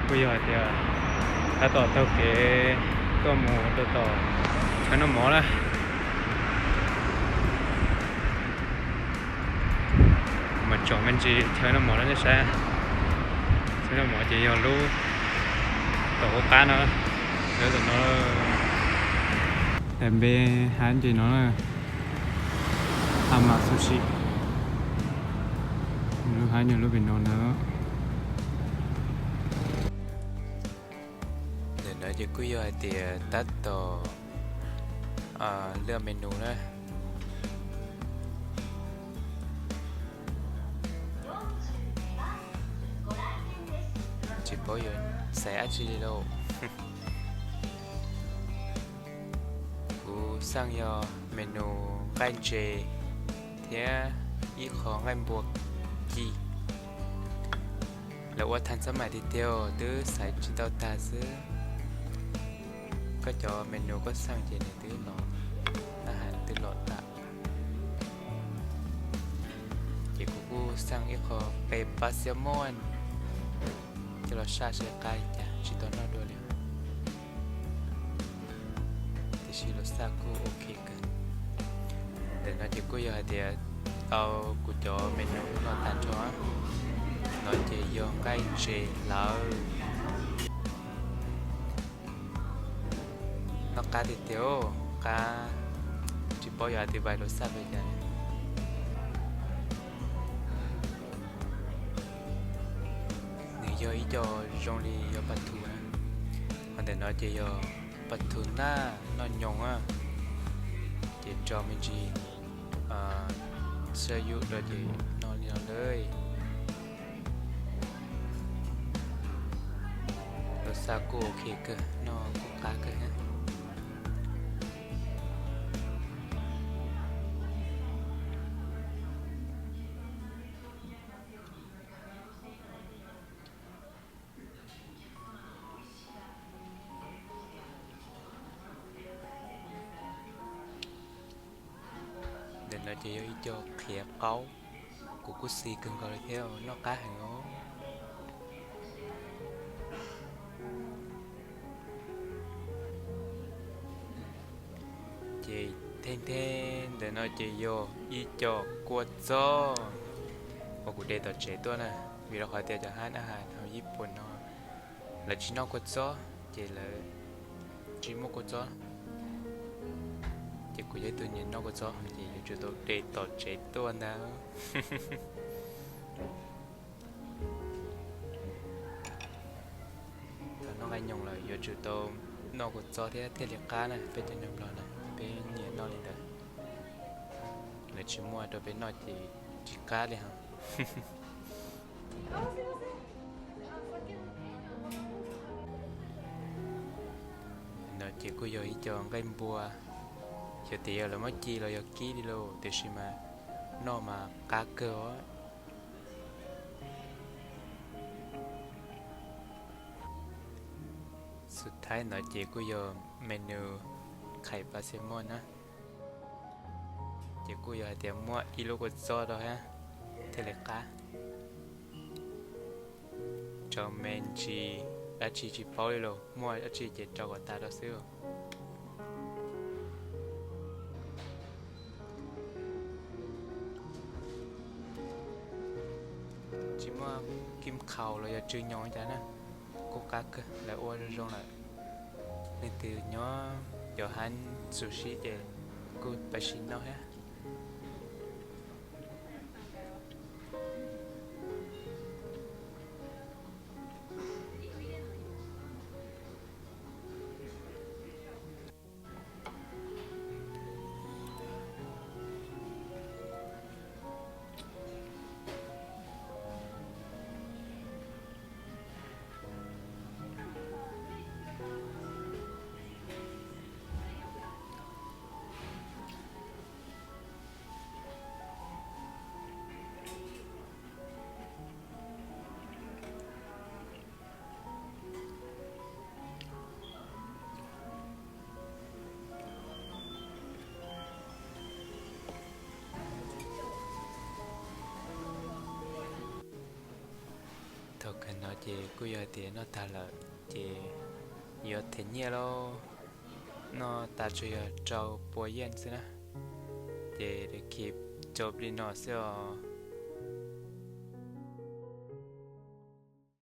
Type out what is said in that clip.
Kuj yog hais tias tab tom taug kev tuaj mus rau tom chaw noj mov na. Mas tsom me ntsis chaw noj mov no nej saib. Chaw noj mov ces yog lub tom hauv qab no, lawv tom no. Npe hab ntses no na, Hama Sushi. Lub hab nyuag lub pem no ntag. Ntawm no ces kuj yog hais tias tab tom lwaj menu na. Tsis paub yuav xaiv dab tsi li lauj. Kuv xaj yog menu nqaij ntses thiab ib qho nqaij npua ci. Lawv ua thav xab mais tiag tiag, twb xaiv tsis tau tag xwb. Koj cov menu koj xaj ces nws twb los, nab has twb los tag. Ces kuv kuj xaj ib qho qe pab xiab moj coj los saj seb qab li cas, tsis tau noj dua li. Tiam sis los xaj kuj ok kawg. Ntawm no ces kuj yog hais tias tau kuv cov menu no tag nrho. No ces yog nqaij ntses hlawv. Noj qab tiag tiag, qab tsis paub yuav advice los xaj li cas. Nws yog ib co zoo li yog pas thum na. Ho ntawm no ces yog pas thum naj noj nyoos a, ces tso me ntsis xab yub rau ces noj li no lawm. Los xaj kuj ok kawg, noj kuj qab kawg. Ntawm no ces yog ib co qhiav qaub, kuv kuj xis kawg nkaus li thiab, noj qab heev os. Ces theej theej ntawm no ces yog ib co kua txob uas kuv de tom tsev tuaj na, vim rau qhov tias cov hab nab has hauv Yij Pum no lawv tsis noj kua txob ces lawv tsis muaj kua txob. Ces kuv yog ib tug nyiam noj kua txob ces yuav tsum tau de tom tsev tuaj ntag. Thaum noj nqaij nyoos lawm yuav tsum tau noj kua txob thiab thiaj li qab na, peb cov neeg Nplog na peb nyiam noj li ntawd. Lawv tsis muaj rau peb noj ces tsis qab li os. No ces kuj yog ib co nqaij npua, xyov tias yog lawv muab ci los yog kib li lauj, tiam sis mas noj mas qab kawg os. Xub thaib ntawd ces kuj yog menu khais pa xia moj na. Ces kuj yog hais tias muaj ib lub kua txob rau thiab thiaj li qab. Rau me ntsis dab tsi tsis paub li los muaj dab tsi ces rau kom tas rau xwb. Tsis muaj kim khaus los yog tsw nyoos cas na, kuj qab kawg, lawv ua zoo zoo lawm. Leej twg nyob cov hab xus sib ces kuj pab sib noj thiab. Thaum kawg no ces kuj yog tias noj tag lawm ces yuav them nyiaj lauj. Noj tas tsuas yog rau pua yeej xwb na. Ces de khi rau pli no xwb os.